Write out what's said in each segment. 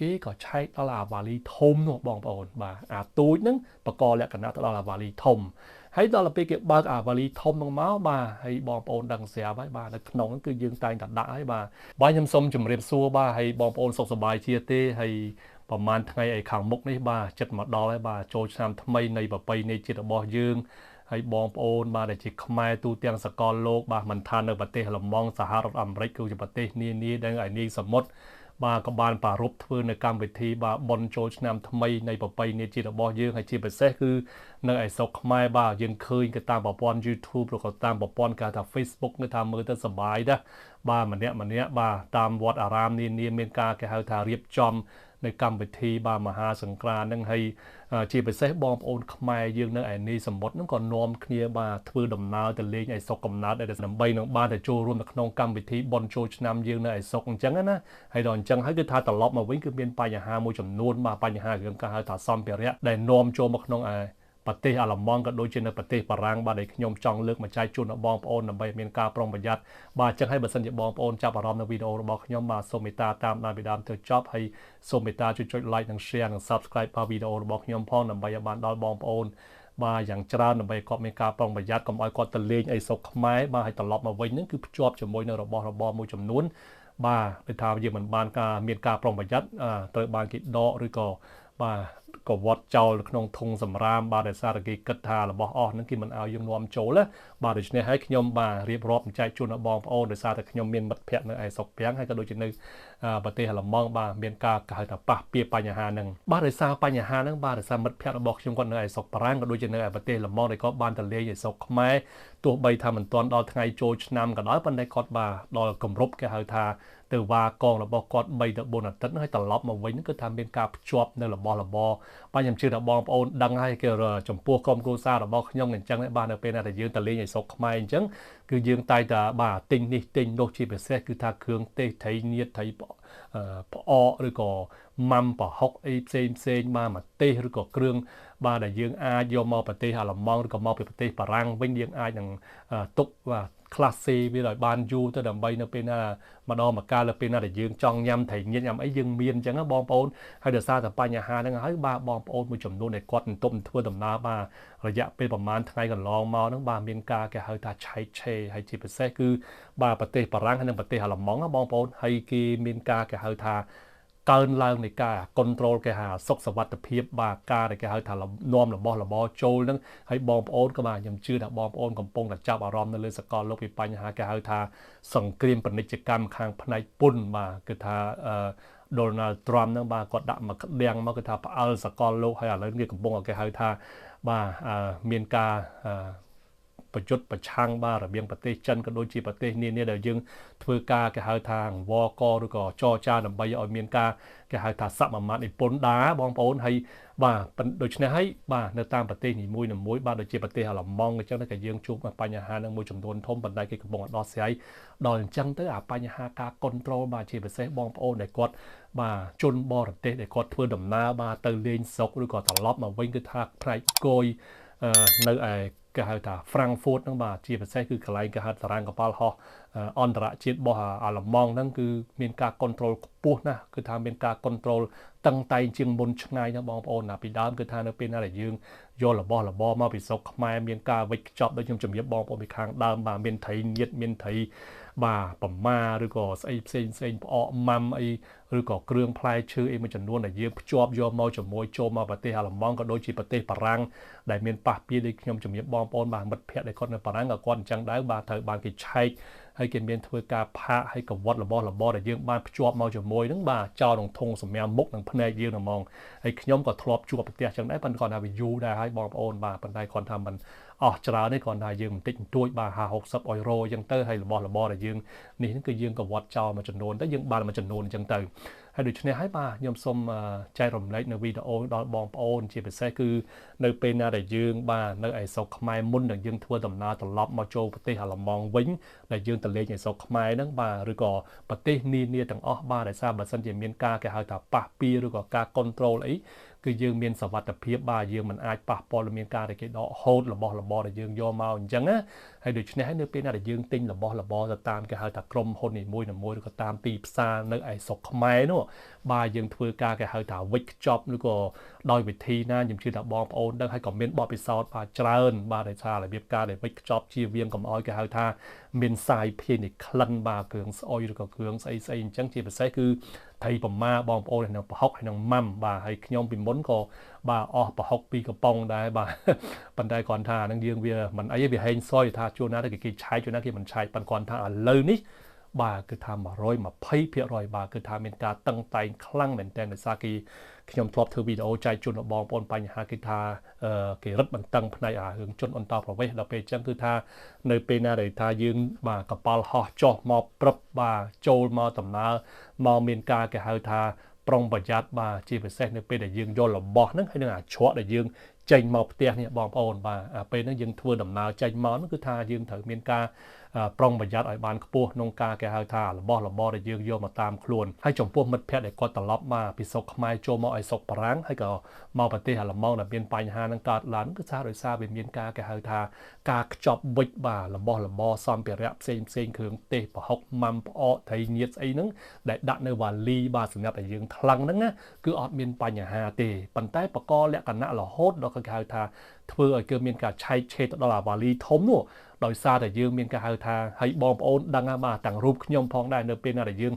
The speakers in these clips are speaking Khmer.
គេក៏ឆែកដល់អាវ៉ាលីធំនោះបងប្អូនបាទអាទូចហ្នឹងបកលក្ខណៈទៅដល់អាវ៉ាលីធំហើយដល់ពេលគេបើកអាវ៉ាលីធំហ្នឹងមកបាទហើយបងប្អូនដឹងស្រាប់ហើយបាទនៅក្នុងហ្នឹងគឺយើងតែងតែដាក់ហើយបាទបាទខ្ញុំសូមជម្រាបសួរបាទហើយបងប្អូនសុខសប្បាយជាទេហើយប្រហែលថ្ងៃឯខាងមុខនេះបាទចិត្តមកដល់ហើយបាទចូលឆ្នាំថ្មីនៃប្រពៃណីជាតិរបស់យើងហើយបងប្អូនបាទដែលជាខ្មែរទូទាំងសកលលោកបាទមិនថានៅប្រទេសអាល្លឺម៉ង់សហរដ្ឋអាមេរិកគឺជាប្រទេសនានាដែលឯនាយសមុទ្របាទក៏បានប្រារព្ធធ្វើនៅកម្មវិធីបាទបុណ្យចូលឆ្នាំថ្មីនៃប្រពៃណីជាតិរបស់យើងហើយជាពិសេសគឺនៅឯស្រុកខ្មែរបាទយើងឃើញក៏តាមប្រព័ន្ធ YouTube ឬក៏តាមប្រព័ន្ធគេថា Facebook គឺថាមើលទៅសប្បាយដែរបាទម្នាក់ម្នាក់បាទតាមវត្តអារាមនានាមានការគេហៅថារៀបចំនៅកម្មវិធីបាទមហាសង្ក្រាន្តនឹងហើយជាពិសេសបងប្អូនខ្មែរយើងនៅឯនេះសមុទ្រហ្នឹងក៏នាំគ្នាបាទធ្វើដំណើរទៅលេងឯស្រុកកំណើតដែលដើម្បីនឹងបានទៅចូលរួមនៅក្នុងកម្មវិធីបុណ្យចូលឆ្នាំយើងនៅឯស្រុកអញ្ចឹងណាហើយដល់អញ្ចឹងហើយគឺថាត្រឡប់មកវិញគឺមានបញ្ហាមួយចំនួនបាទបញ្ហារឿងគេហៅថាសម្ភារៈដែលនាំចូលមកក្នុងឯប្រទេសអាល្លឺម៉ង់ក៏ដូចជានៅប្រទេសបារាំងបាទដែលខ្ញុំចង់លើកមកចែកជូនដល់បងប្អូនដើម្បីមានការប្រុងប្រយ័ត្នបាទអញ្ចឹងហើយបើសិនជាបងប្អូនចាប់អារម្មណ៍នៅវីដេអូរបស់ខ្ញុំបាទសូមមេត្តាតាមដានពីដើមទៅចប់ហើយសូមមេត្តាជួយចុច like និង share និង subscribe បាទវីដេអូរបស់ខ្ញុំផងដើម្បីឲ្យបានដល់បងប្អូនបាទយ៉ាងច្រើនដើម្បីគាត់មានការប្រុងប្រយ័ត្នកុំឲ្យគាត់ទៅលេងអីស្រុកខ្មែរបាទហើយត្រឡប់មកវិញហ្នឹងគឺភ្ជាប់ជាមួយនឹងរបស់របរមួយចំនួនបាទដូចថាយើងមិនបានការមានការប្រុងប្រយ័ត្នត្រូវបានគេដកឬក៏បាទក៏វត្តចោលក្នុងធុងសម្រាមបាទដោយសារតែគេគិតថារបស់អស់ហ្នឹងគេមិនឲ្យយើងនាំចូលណាបាទដូច្នេះហើយខ្ញុំបាទរៀបរាប់ចែកជូនដល់បងប្អូនដោយសារតែខ្ញុំមានមិត្តភ័ក្តិនៅឯស្រុកប្រាំងហើយក៏ដូចជានៅប្រទេសអាល្លឺម៉ង់បាទមានការគេហៅថាប៉ះពាបញ្ហាហ្នឹងបាទដោយសារបញ្ហាហ្នឹងបាទដោយសារមិត្តភ័ក្តិរបស់ខ្ញុំគាត់នៅឯស្រុកប្រាំងក៏ដូចជានៅឯប្រទេសអាល្លឺម៉ង់ដែលគាត់បានទៅលេងឯស្រុកខ្មែរទោះបីថាមិនទាន់ដល់ថ្ងៃចូលឆ្នាំក៏ដោយប៉ុន្តែគាត់បាទដល់គម្រប់គេហៅថាទៅវ៉ាកងរបស់គាត់3ទៅ4អាទិត្យហើយត្រឡប់មកវិញគឺថាមានការភ្ជាប់នៅរបស់របរបាទខ្ញុំជឿថាបងប្អូនដឹងហើយគេចំពោះក្រុមគ្រួសាររបស់ខ្ញុំអញ្ចឹងបាទនៅពេលណាដែលយើងទៅលេងឯស្រុកខ្មែរអញ្ចឹងគឺយើងតែតែបាទទិញនេះទិញនោះជាពិសេសគឺថាគ្រឿងទេសត្រីងៀតត្រីផ្អកឬក៏ម៉ាំប្រហុកអីផ្សេងផ្សេងបាទម្ទេសឬក៏គ្រឿងបាទដែលយើងអាចយកមកប្រទេសអាល្លឺម៉ង់ឬក៏មកពីប្រទេសបារាំងវិញយើងអាចនឹងទុកបាទក្លាសេវាឲ្យបានយូរទៅដើម្បីនៅពេលណាម្ដងមកកាលនៅពេលណាដែលយើងចង់ញ៉ាំត្រីងៀតញ៉ាំអីយើងមានអញ្ចឹងបងប្អូនហើយដោយសារតែបញ្ហាហ្នឹងហើយបាទបងប្អូនមួយចំនួនដែលគាត់ទប់ធ្វើដំណើរបាទរយៈពេលប្រហែលថ្ងៃកន្លងមកហ្នឹងបាទមានការគេហៅថាឆែកឆេរហើយជាពិសេសគឺបាទប្រទេសបារាំងហើយនិងប្រទេសអាល្លឺម៉ង់បងប្អូនហើយគេមានការគេហៅថាកើនឡើងនៃការ control គេហៅសុខសុវត្ថិភាពបាទការដែលគេហៅថានាំរបស់របរចូលហ្នឹងហើយបងប្អូនក៏បាទខ្ញុំជឿថាបងប្អូនកំពុងតែចាប់អារម្មណ៍នៅលើសកលលោកពីបញ្ហាគេហៅថាសង្គ្រាមពាណិជ្ជកម្មខាងផ្នែកពន្ធបាទគឺថា Donald Trump ហ្នឹងបាទគាត់ដាក់មកក្តាំងមកគឺថាផ្អើលសកលលោកហើយឥឡូវនេះកំពុងតែគេហៅថាបាទមានការប្រយុទ្ធប្រឆាំងបាទរវាងប្រទេសចិនក៏ដូចជាប្រទេសនានាដែលយើងធ្វើការគេហៅថាអង្វរកឬក៏ចរចាដើម្បីឲ្យមានការគេហៅថាសមាមាត្រនិពន្ធដាបងប្អូនហើយបាទដូច្នេះហើយបាទនៅតាមប្រទេសនីមួយៗបាទដូចជាប្រទេសអាល្លឺម៉ង់អញ្ចឹងក៏យើងជួបបញ្ហានឹងមួយចំនួនធំប៉ុន្តែគេកំពុងដោះស្រាយដល់អញ្ចឹងទៅអាបញ្ហាការ control បាទជាពិសេសបងប្អូនដែលគាត់បាទជនបរទេសដែលគាត់ធ្វើដំណើរបាទទៅលេងស្រុកឬក៏ត្រឡប់មកវិញគឺថាផ្នែកគយនៅឯគេហៅថា Frankfurt ហ្នឹងបាទជាពិសេសគឺកន្លែងគេហៅតារាងកប៉ាល់ហោះអន្តរជាតិរបស់អាល្លឺម៉ង់ហ្នឹងគឺមានការ control ខ្ពស់ណាស់គឺថាមានការ control តឹងតែងជាងមុនឆ្ងាយណាបងប្អូនណាពីដើមគឺថានៅពេលណាដែលយើងយករបស់របរមកពីស្រុកខ្មែរមានការវិចខ្ចប់ដូចខ្ញុំជំរាបបងប្អូនពីខាងដើមបាទមានត្រីងៀតមានត្រីបាទប្រមាឬក៏ស្អីផ្សេងផ្សេងផ្អកម៉ាំអីឬក៏គ្រឿងផ្លែឈើអីមួយចំនួនដែលយើងភ្ជាប់យកមកជាមួយចូលមកប្រទេសអាល្លឺម៉ង់ក៏ដូចជាប្រទេសបារាំងដែលមានប៉ះពាដូចខ្ញុំជំរាបបងប្អូនបាទមិត្តភ័ក្តិដែលគាត់នៅបារាំងក៏គាត់អញ្ចឹងដែរបាទត្រូវបានគេឆែកហើយគេមានធ្វើការផាកហើយកវត្តរបស់របរដែលយើងបានភ្ជាប់មកជាមួយហ្នឹងបាទចោលក្នុងធុងសម្រាមមុខនិងភ្នែកយើងហ្មងហើយខ្ញុំក៏ធ្លាប់ជួបប្រទេសអញ្ចឹងដែរប៉ុន្តែគាត់ថាវាយូរដែរហើយបងប្អូនបាទប៉ុន្តែគាត់ថាมันអស់ច្រើនទេគាត់ថាយើងបន្តិចបន្តួចបាទ50 60អយរ៉ូអញ្ចឹងទៅហើយរបស់របរដែលយើងនេះហ្នឹងគឺយើងកវត្តចោលមួយចំនួនទៅយើងបានមួយចំនួនអញ្ចឹងទៅហើយដូច្នេះហើយបាទខ្ញុំសូមចែករំលែកនៅវីដេអូដល់បងប្អូនជាពិសេសគឺនៅពេលណាដែលយើងបាទនៅឯស្រុកខ្មែរមុននឹងយើងធ្វើដំណើរត្រឡប់មកចូលប្រទេសអាល្លឺម៉ង់វិញដែលយើងទៅលេងឯស្រុកខ្មែរហ្នឹងបាទឬក៏ប្រទេសនានាទាំងអស់បាទដោយសារបើសិនជាមានការគេហៅថាប៉ះពាឬក៏ការ control អីគឺយើងមានសវត្ថិភាពបាទយើងមិនអាចប៉ះពាល់មានការដែលគេដកហូតរបស់របរដែលយើងយកមកអញ្ចឹងណា ហើយដូច្នេះហើយនៅពេលណាដែលយើងទិញរបស់របរទៅតាមគេហៅថាក្រុមហ៊ុននីមួយៗឬក៏តាមទីផ្សារនៅឯស្រុកខ្មែរនោះបាទយើងធ្វើការគេហៅថាវិចខ្ចប់ឬក៏ដោយវិធីណាខ្ញុំជឿថាបងប្អូនដឹងហើយក៏មានបទពិសោធន៍បាទច្រើនបាទដោយសាររបៀបការដែលវិចខ្ចប់ជាវៀងកុំឲ្យគេហៅថាមានសាយភាយនៃក្លិនបាទគ្រឿងស្អុយឬក៏គ្រឿងស្អីស្អីអញ្ចឹងជាពិសេសគឺត្រីប្រមាបងប្អូននៅប្រហុកហើយនឹងម៉ាំបាទហើយខ្ញុំពីមុនក៏បាទអស់ប្រហុកពីកំប៉ុងដែរបាទប៉ុន្តែគ្រាន់ថានឹងយើងវាមិនអីវាហែងសយថាជួនណាគេឆែកជួនណាគេមិនឆែកប៉ុន្តែគ្រាន់ថាឥឡូវនេះបាទគឺថា120%បាទគឺថាមានការតឹងតែងខ្លាំងមែនទែនដោយសារគេខ្ញុំធ្លាប់ធ្វើវីដេអូចែកជូនដល់បងប្អូនបញ្ហាគឺថាគេរឹតបន្តឹងផ្នែកអារឿងជនអន្តោប្រវេសន៍ដល់ពេលអញ្ចឹងគឺថានៅពេលណាដែលថាយើងបាទកប៉ាល់ហោះចុះមកព្រឹបបាទចូលមកដំណើរមកមានការគេហៅថាប្រុងប្រយ័ត្នបាទជាពិសេសនៅពេលដែលយើងយករបស់ហ្នឹងហើយនឹងអាច្រកដែលយើងចេញមកផ្ទះនេះបងប្អូនបាទពេលហ្នឹងយើងធ្វើដំណើរចេញមកហ្នឹងគឺថាយើងត្រូវមានការប្រុងប្រយ័ត្នឲ្យបានខ្ពស់ក្នុងការគេហៅថារបស់របរដែលយើងយកមកតាមខ្លួនហើយចំពោះមិត្តភ័ក្តិដែលគាត់ត្រឡប់មកពីស្រុកខ្មែរចូលមកឲ្យស្រុកបារាំងហើយក៏មកប្រទេសអាល្លឺម៉ង់ដែលមានបញ្ហានឹងកើតឡើងគឺថាដោយសារវាមានការគេហៅថាការខ្ចប់វិចបាទរបស់របរសម្ភារៈផ្សេងផ្សេងគ្រឿងទេសប្រហុកម៉ាំផ្អកត្រីញៀតស្អីហ្នឹងដែលដាក់នៅវ៉ាលីបាទសម្រាប់តែយើងថ្លឹងហ្នឹងណាគឺអត់មានបញ្ហាទេប៉ុន្តែបកលក្ខណៈរហូតដល់គេហៅថាធ្វើឲ្យគឺមានការឆែកឆេរទៅដល់អាវ៉ាលីធំនោះដោយសារតែយើងមានការហៅថាឲ្យបងប្អូនដឹងហើយបាទទាំងរូបខ្ញុំផងដែរនៅពេលណាដែលយើង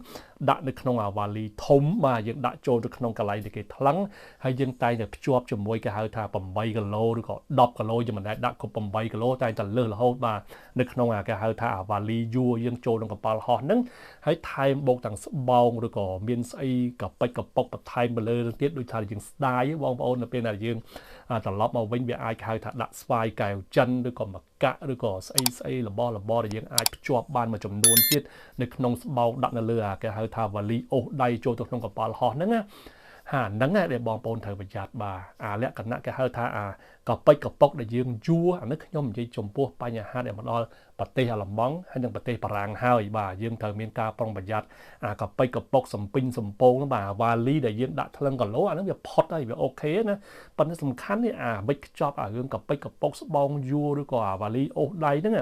ដាក់នៅក្នុងអាវ៉ាលីធំបាទយើងដាក់ចូលទៅក្នុងកន្លែងដែលគេថ្លឹងហើយយើងតែងតែភ្ជាប់ជាមួយគេហៅថា8គីឡូឬក៏10គីឡូយើងមិនដែលដាក់គ្រប់8គីឡូតែតែលើសរហូតបាទនៅក្នុងអាគេហៅថាអាវ៉ាលីយួរយើងចូលក្នុងកប៉ាល់ហោះហ្នឹងហើយថែមបូកទាំងស្បោងឬក៏មានស្អីកប៉ិចកប៉ុកបន្ថែមទៅលើទៀតដូចថាយើងស្ដាយបងប្អូននៅពេលណាយើងត្រឡប់មកវិញវាអាចហៅថាដាក់ស្វាយកែវចិនឬក៏មកកាក់ឬក៏ស្អីស្អីរបស់របរដែលយើងអាចភ្ជាប់បានមួយចំនួនទៀតនៅក្នុងស្បោងដាក់នៅលើអាគេហៅថាវ៉ាលីអូសដៃចូលទៅក្នុងកប៉ាល់ហោះហ្នឹងណាហាហ្នឹងដែលបងប្អូនត្រូវប្រយ័ត្នបាទអាលក្ខណៈគេហៅថាអាកប៉ិចកប៉ុកដែលយើងយួរអានេះខ្ញុំនិយាយចំពោះបញ្ហាដែលមកដល់ប្រទេសអាល្លឺម៉ង់ហើយនិងប្រទេសបារាំងហើយបាទយើងត្រូវមានការប្រុងប្រយ័ត្នអាកប៉ិចកប៉ុកសំពេញសំពងបាទវ៉ាលីដែលយើងដាក់ថ្លឹងគីឡូអាហ្នឹងវាផុតហើយវាអូខេណាប៉ុន្តែសំខាន់នេះអាវិចខ្ចប់អារឿងកប៉ិចកប៉ុកស្បោងយួរឬក៏អាវ៉ាលីអូសដៃហ្នឹង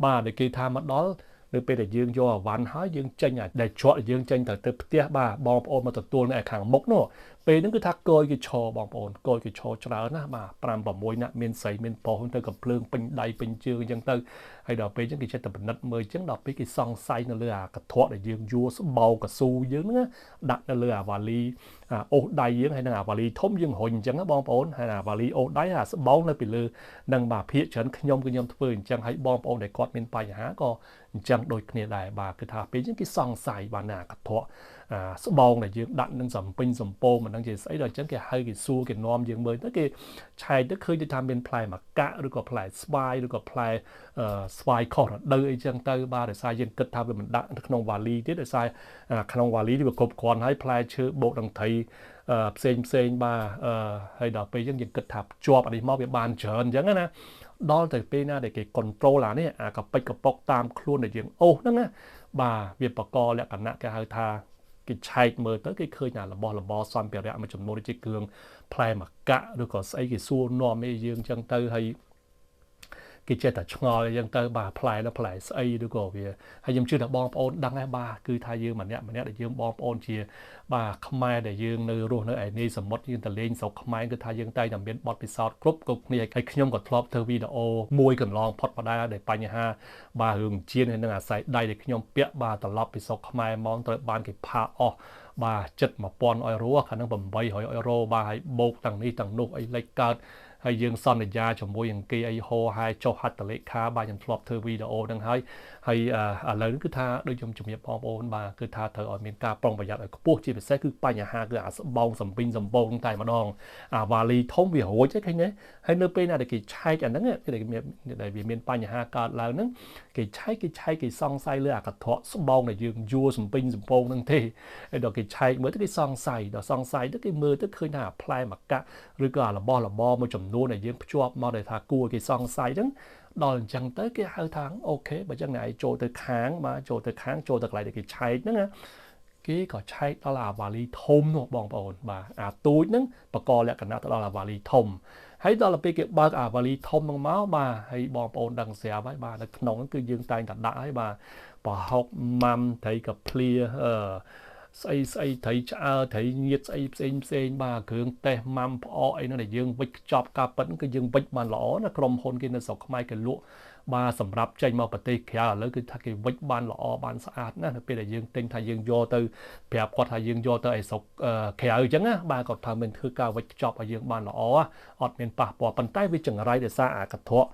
បាទដែលគេថាមកដល់នៅពេលដែលយើងយកអាវ៉ាន់ហើយយើងចេញដែលច្រកយើងចេញទៅទៅផ្ទះបាទបងប្អូនមកទទួលនៅឯខាងមុខនោះពេលហ្នឹងគឺថាកយគេឈរបងប្អូនកយគេឈរច្រើនណាស់បាទ5 6នាក់មានស្រីមានប្រុសទៅកំភ្លើងពេញដៃពេញជើងអញ្ចឹងទៅហើយដល់ពេលអញ្ចឹងគេចិត្តតែពិនិត្យមើលអញ្ចឹងដល់ពេលគេសង្ស័យនៅលើអាកធក់ដែលយើងយួរស្បោកស៊ូយើងហ្នឹងដាក់នៅលើអាវ៉ាលីអូសដៃយើងហើយនឹងអាវ៉ាលីធំយើងរុញអញ្ចឹងបងប្អូនហើយអាវ៉ាលីអូសដៃអាស្បោងនៅពីលើនឹងបាទភាកច្រើនខ្ញុំគឺខ្ញុំធ្វើអញ្ចឹងហើយបងប្អូនដែលគាត់មានបញ្ហាក៏អញ្ចឹងដូចគ្នាដែរបាទគឺថាពេលអញ្ចឹងគេសង្ស័យបាទណាកធក់ស្បោងដែលយើងដាក់នឹងសំពេញសំពោមិនដឹងជាស្អីដល់អញ្ចឹងគេហៅគេសួរគេនាំយើងមើលទៅគេឆែកទៅឃើញថាមានផ្លែម្កាក់ឬក៏ផ្លែស្វាយឬក៏ផ្លែស្វាយខុសរដូវអីចឹងទៅបាទដោយសារយើងគិតថាវាមិនដាក់ក្នុងវ៉ាលីទៀតដោយសារក្នុងវ៉ាលីនេះវាគ្រប់គ្រាន់ហើយផ្លែឈើបូកនឹងត្រីផ្សេងផ្សេងបាទហើយដល់ពេលយើងគិតថាភ្ជាប់អានេះមកវាបានច្រើនអញ្ចឹងណាដល់ទៅពេលណាដែលគេ control អានេះអាកប៉ិចកប៉ុកតាមខ្លួនដែលយើងអូសហ្នឹងណាបាទវាបកលក្ខណៈគេហៅថាគេឆែកមើលទៅគេឃើញអារបស់របរសម្ភារៈមួយចំនួនដូចជាគ្រឿងផ្លែម្កាក់ឬក៏ស្អីគេសួរនាំអីយើងចឹងទៅហើយគេចេះតែឆ្ងល់អញ្ចឹងទៅបាទផ្លែដល់ផ្លែស្អីឬក៏វាហើយខ្ញុំជឿថាបងប្អូនដឹងហើយបាទគឺថាយើងម្នាក់ម្នាក់ដែលយើងបងប្អូនជាបាទខ្មែរដែលយើងនៅរស់នៅឯនេះសមុទ្រយើងទៅលេងស្រុកខ្មែរគឺថាយើងតែងតែមានបទពិសោធន៍គ្រប់គ្រប់គ្នាហើយខ្ញុំក៏ធ្លាប់ធ្វើវីដេអូមួយកន្លងផុតមកដែរដែលបញ្ហាបាទរឿងជៀនហើយនឹងអាស្រ័យដៃដែលខ្ញុំពាក់បាទត្រឡប់ពីស្រុកខ្មែរមកត្រូវបានគេផាកអស់បាទជិត1000អយរ៉ូខាងហ្នឹង800អយរ៉ូបាទហើយបូកទាំងនេះទាំងនោះអីលេចកើតហើយយើងសន្យាជាមួយនឹងគេអីហោហើយចុះហត្ថលេខាបាទខ្ញុំធ្លាប់ធ្វើវីដេអូហ្នឹងហើយហើយឥឡូវនេះគឺថាដូចខ្ញុំជំរាបបងប្អូនបាទគឺថាត្រូវឲ្យមានការប្រុងប្រយ័ត្នឲ្យខ្ពស់ជាពិសេសគឺបញ្ហាគឺអាស្បោងសំពេញសំពងតែម្ដងអាវ៉ាលីធំវារួចហ្នឹងឃើញទេហើយនៅពេលណាដែលគេឆែកអាហ្នឹងដែលវាមានបញ្ហាកើតឡើងហ្នឹងគេឆែកគេសង្ស័យលើអាកធក់ស្បោងដែលយើងយួរសំពេញសំពងហ្នឹងទេហើយដល់គេឆែកមើលទៅគេសង្ស័យដល់សង្ស័យទៅគេមើលទៅឃើញថាផ្លែម្កាក់ឬក៏អារបស់របរមួយចំនួនដែលយើងភ្ជាប់មកដែលថាគួរគេសង្ស័យហ្នឹងដល់អញ្ចឹងទៅគេហៅថាអូខេបើចឹងអ្នកឯងចូលទៅខាងបាទចូលទៅខាងចូលទៅកន្លែងដែលគេឆែកហ្នឹងណា គេក៏ឆែកដល់អាវ៉ាលីធំនោះបងប្អូនបាទអាទូចហ្នឹងបកលក្ខណៈទៅដល់អាវ៉ាលីធំហើយដល់ពេលគេបើកអាវ៉ាលីធំហ្នឹងមកបាទហើយបងប្អូនដឹងស្រាប់ហើយបាទនៅក្នុងហ្នឹងគឺយើងតែងតែដាក់ហើយបាទប្រហុកម៉ាំត្រីកាភ្លាស្អីស្អីត្រីឆ្អើត្រីញៀតស្អីផ្សេងផ្សេងបាទគ្រឿងទេសម៉ាំផ្អកអីហ្នឹងដែលយើងវិចខ្ចប់ការប៉ិតគឺយើងវិចបានល្អណាក្រុមហ៊ុនគេនៅស្រុកខ្មែរគេលក់បាទសម្រាប់ចេញមកប្រទេសក្រៅឥឡូវគឺថាគេវិចបានល្អបានស្អាតណាស់នៅពេលដែលយើងទិញថាយើងយកទៅប្រាប់គាត់ថាយើងយកទៅឲ្យស្រុកក្រៅអញ្ចឹងណាបាទគាត់ថាមិនធ្វើការវិចខ្ចប់ឲ្យយើងបានល្អអត់មានប៉ះពាល់ប៉ុន្តែវាចង្រៃដោយសារអាកធៈ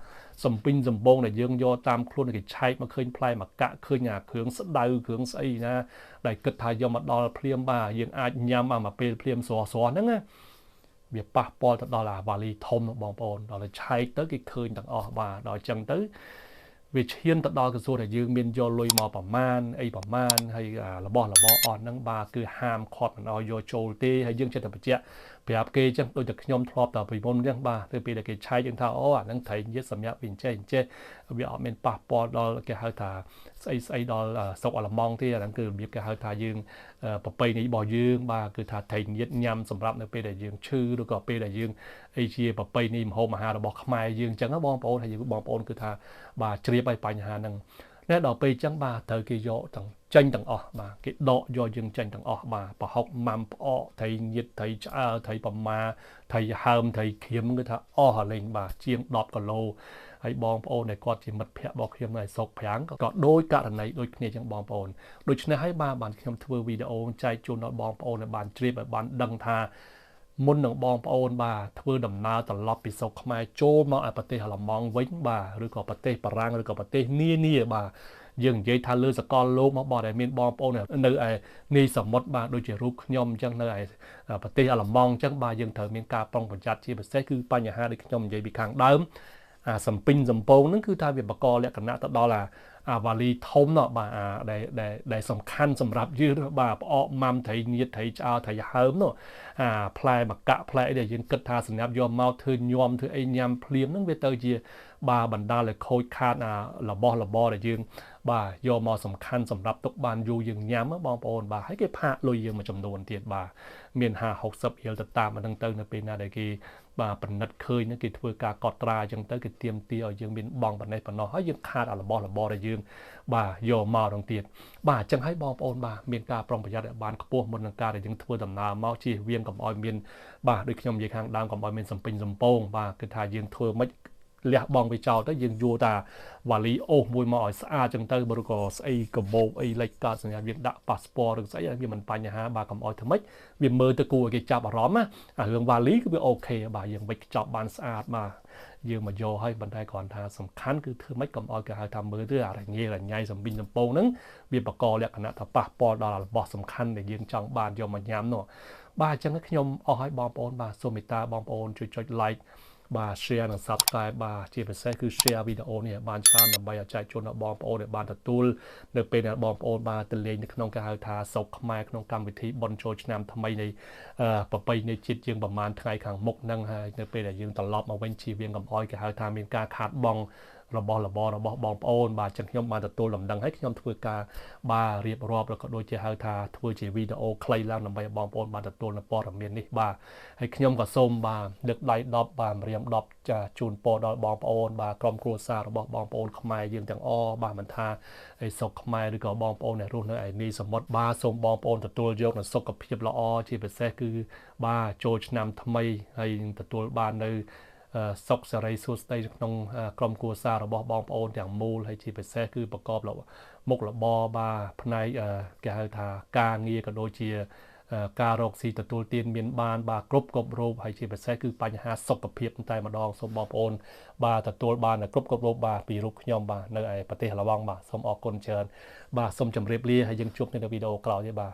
សំពីងសំបងដែលយើងយកតាមខ្លួនគេឆែកមកឃើញផ្លែមកកាក់ឃើញអាគ្រឿងស្ដៅគ្រឿងស្អីណាដែលគិតថាយកមកដល់ភ្លាមបាទយើងអាចញ៉ាំអាមកពេលភ្លាមស្រស់ស្រស់ហ្នឹងណាវាប៉ះពាល់ទៅដល់អាវ៉ាលីធំបងប្អូនដល់ទៅឆែកទៅគេឃើញទាំងអស់បាទដល់អញ្ចឹងទៅវាឈានទៅដល់ក្រសួងដែលយើងមានយកលុយមកប្រមាណអីប្រមាណហើយរបស់របរអស់ហ្នឹងបាទគឺហាមឃាត់មិនឲ្យយកចូលទេហើយយើងចិត្តតែបញ្ជាក់ប្រាប់គេអញ្ចឹងដូចតែខ្ញុំធ្លាប់តែពីមុនអញ្ចឹងបាទទៅពេលដែលគេឆែកយើងថាអូអាហ្នឹងត្រីញៀតសម្រាប់វាអញ្ចេះអញ្ចេះវាអត់មានប៉ះពាល់ដល់គេហៅថាស្អីស្អីដល់ស្រុកអាល្លឺម៉ង់ទេអាហ្នឹងគឺរបៀបគេហៅថាយើងប្រពៃណីរបស់យើងបាទគឺថាត្រីញៀតញ៉ាំសម្រាប់នៅពេលដែលយើងឈឺឬក៏ពេលដែលយើងអីជាប្រពៃណីម្ហូបអាហាររបស់ខ្មែរយើងអញ្ចឹងណាបងប្អូនហើយបងប្អូនគឺថាបាទជ្រាបឲ្យបញ្ហាហ្នឹងណែដល់ពេលអញ្ចឹងបាទត្រូវគេយកទាំងចេញទាំងអស់បាទគេដកយកយើងចេញទាំងអស់បាទប្រហុកម៉ាំផ្អកត្រីញៀតត្រីឆ្អើត្រីប្រមាត្រីហើមត្រីក្រៀមគឺថាអស់អាលេងបាទជាង10គីឡូហើយបងប្អូនដែលគាត់ជាមិត្តភ័ក្តិរបស់ខ្ញុំនៅស្រុកប្រាំងក៏ដោយករណីដូចគ្នាចឹងបងប្អូនដូច្នេះហើយបាទបានខ្ញុំធ្វើវីដេអូចែកជូនដល់បងប្អូនឲ្យបានជ្រាបឲ្យបានដឹងថាមុននឹងបងប្អូនបាទធ្វើដំណើរត្រឡប់ពីស្រុកខ្មែរចូលមកឯប្រទេសអាល្លឺម៉ង់វិញបាទឬក៏ប្រទេសបារាំងឬក៏ប្រទេសនានាបាទយើងនិយាយថាលើសកលលោកមកបងដែលមានបងប្អូននៅឯនីសមុទ្របាទដូចជារូបខ្ញុំអញ្ចឹងនៅឯប្រទេសអាល្លឺម៉ង់អញ្ចឹងបាទយើងត្រូវមានការប្រុងប្រយ័ត្នជាពិសេសគឺបញ្ហាដែលខ្ញុំនិយាយពីខាងដើមអាសំពីងសំពងហ្នឹងគឺថាវាបកលក្ខណៈទៅដល់អាវ៉ាលីធំណោះបាទអាដែលសំខាន់សម្រាប់យើងបាទផ្អកម៉ាំត្រីញៀតត្រីឆ្អើត្រីហើមនោះអាផ្លែមកកាក់ផ្លែអីដែលយើងគិតថាសម្រាប់យកមកធ្វើញោមធ្វើអីញ៉ាំភ្លាមហ្នឹងវាទៅជាបាទបណ្ដាលឲ្យខូចខាតអារបស់របរដែលយើងបាទយកមកសំខាន់សម្រាប់ទុកបានយូរយើងញ៉ាំបងប្អូនបាទហើយគេផាកលុយយើងមួយចំនួនទៀតបាទមាន50 60រៀលទៅតាមអាហ្នឹងទៅនៅពេលណាដែលគេបាទពិនិត្យឃើញហ្នឹងគេធ្វើការកត់ត្រាអញ្ចឹងទៅគេទៀមទាឲ្យយើងមានបងប៉ុណ្ណេះប៉ុណ្ណោះហើយយើងខាតអារបស់របរដែលយើងបាទយកមកដល់ទៀតបាទអញ្ចឹងហើយបងប្អូនបាទមានការប្រុងប្រយ័ត្នឲ្យបានខ្ពស់មុននឹងការដែលយើងធ្វើដំណើរមកជៀសវាងកុំឲ្យមានបាទដូចខ្ញុំនិយាយខាងដើមកុំឲ្យមានសំពេញសំពងបាទគឺថាយើងធ្វើមិនលះបង់វាចោលទៅយើងយួរតាវ៉ាលីអូសមួយមកឲ្យស្អាតចឹងទៅបើក៏ស្អីកបោកអីលេចកើតសញ្ញាយើងដាក់ប៉ាសពតឬស្អីវាមិនបញ្ហាបាទកុំឲ្យធ្វើម៉េចវាមើលទៅគួរឲ្យគេចាប់អារម្មណ៍ណាអារឿងវ៉ាលីគឺវាអូខេបាទយើងវិចខ្ចប់បានស្អាតបាទយើងមកយកឲ្យប៉ុន្តែគ្រាន់ថាសំខាន់គឺធ្វើម៉េចកុំឲ្យគេហៅថាមើលទៅអារញ៉េរញ៉ៃសំពីងសំពងហ្នឹងវាបកលក្ខណៈថាប៉ះពាល់ដល់របស់សំខាន់ដែលយើងចង់បានយកមកញ៉ាំនោះបាទអញ្ចឹងខ្ញុំអស់ឲ្យបងប្អូនបាទសូមមេត្តាបងប្អូនជួយចុច like បាទ share និង subscribe បាទជាពិសេសគឺ share វីដេអូនេះឲ្យបានច្រើនដើម្បីឲ្យចែកជូនដល់បងប្អូនដែលបានទទួលនៅពេលដែលបងប្អូនបាទទៅលេងនៅក្នុងគេហៅថាស្រុកខ្មែរក្នុងកម្មវិធីបុណ្យចូលឆ្នាំថ្មីនៃប្រពៃណីជាតិយើងប្រហែលថ្ងៃខាងមុខហ្នឹងហើយនៅពេលដែលយើងត្រឡប់មកវិញជៀសវាងកុំឲ្យគេហៅថាមានការខាតបង់របស់របររបស់បងប្អូនបាទចឹងខ្ញុំបានទទួលដំណឹងហើយខ្ញុំធ្វើការបាទរៀបរាប់ឬក៏ដូចជាហៅថាធ្វើជាវីដេអូខ្លីឡើងដើម្បីឲ្យបងប្អូនបានទទួលនូវព័ត៌មាននេះបាទហើយខ្ញុំក៏សូមបាទលើកដៃ10បាទម្រាម10ចាជូនពរដល់បងប្អូនបាទក្រុមគ្រួសាររបស់បងប្អូនខ្មែរយើងទាំងអស់បាទមិនថាឯស្រុកខ្មែរឬក៏បងប្អូនដែលរស់នៅឯនីសមុទ្របាទសូមបងប្អូនទទួលយកនូវសុខភាពល្អជាពិសេសគឺបាទចូលឆ្នាំថ្មីហើយទទួលបាននៅសុខសេរីសួស្តីក្នុងក្រុមគ្រួសាររបស់បងប្អូនទាំងមូលហើយជាពិសេសគឺប្រកបមុខរបរបាទផ្នែកគេហៅថាការងារក៏ដូចជាការរកស៊ីទទួលទានមានបានបាទគ្រប់រូបហើយជាពិសេសគឺបញ្ហាសុខភាពតែម្ដងសូមបងប្អូនបាទទទួលបានគ្រប់រូបបាទពីរូបខ្ញុំបាទនៅឯប្រទេសអាល្លឺម៉ង់បាទសូមអរគុណច្រើនបាទសូមជម្រាបលាហើយយើងជួបគ្នានៅវីដេអូក្រោយទៀតបាទ